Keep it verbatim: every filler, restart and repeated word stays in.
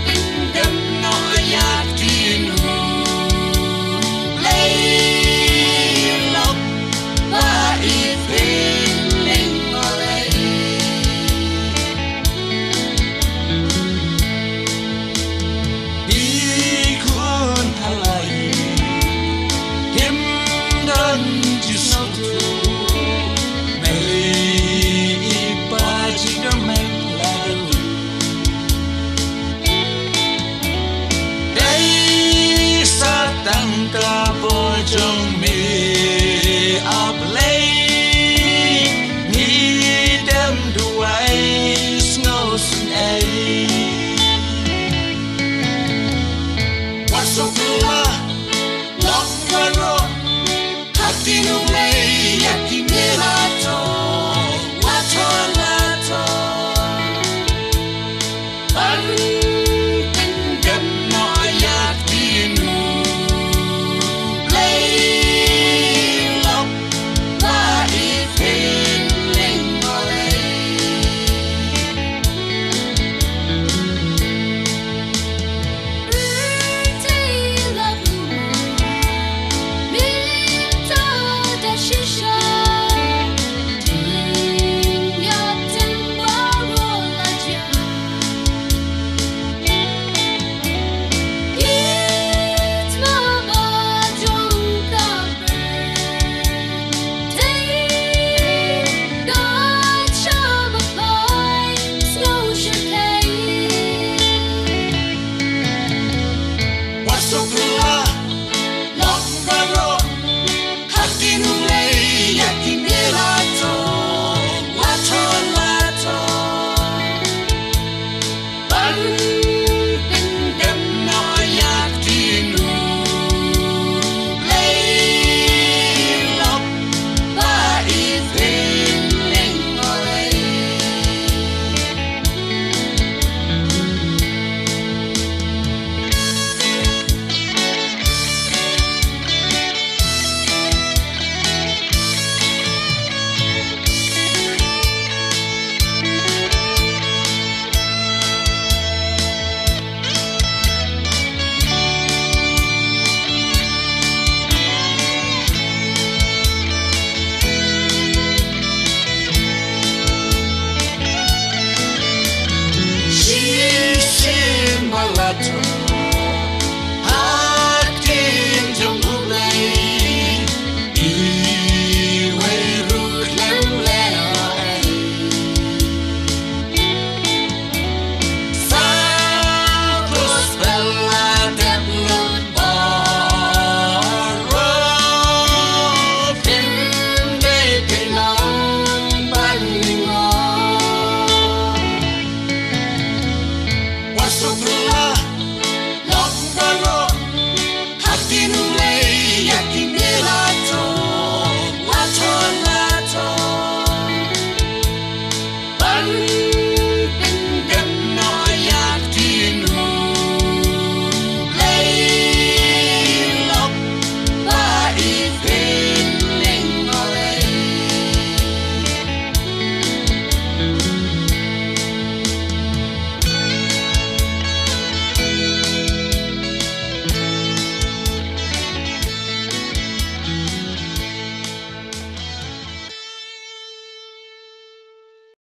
Pyndem noh ïa ki, U Blei, lok ba i pynlong ïa lei. Ki khun ha lei kim don jingsngewthuh, mei i pa jingkyrmen la dei. Dei sa tang ka bor jong me, A Blei, ngi dem duwai sngewsynei. Wat sngewthuh, lok baroh, ha ktien U Blei ïa kine la thoh, la thoh, la thoh. Ban pyndem noh ïa ktien U Blei, lok ba i pynlong ïa lei. Wat sngewthuh, lok baroh, ha ktien U Blei ïa kine la thoh, la thoh, la thoh. Ban